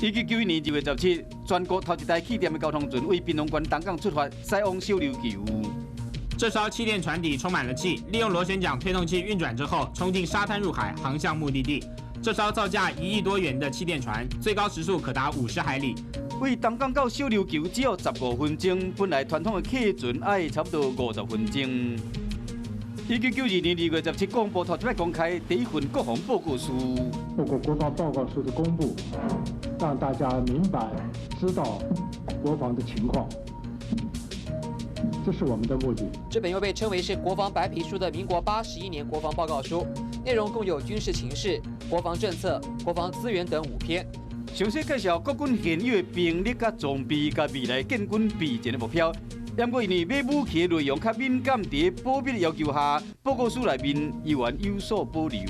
1991年2月17，全國頭一台氣墊的交通船為屏東縣東港出發，駛往小琉球。這艘氣墊船底充滿了氣，利用螺旋槳推動器運轉之後，衝進沙灘入海，航向目的地。這艘造價1億多元的氣墊船，最高時速可達50海里。為東港到小琉球只要15分鐘，本來傳統的客船愛差不多50分鐘。1992年2月17，國防部頭一擺公開第一份國防報告書。透過國防報告書的公布，讓大家明白知道國防的情況，這是我們的目的。這本又被稱為是國防白皮書的民國81年國防報告書，內容共有軍事情勢、國防政策、國防資源等五篇。詳細介紹國軍現有的兵力、佮裝備、佮未來建軍備戰的目標。不過因為買武器的內容較敏感，佇保密的要求下，報告書內面猶原有所保留。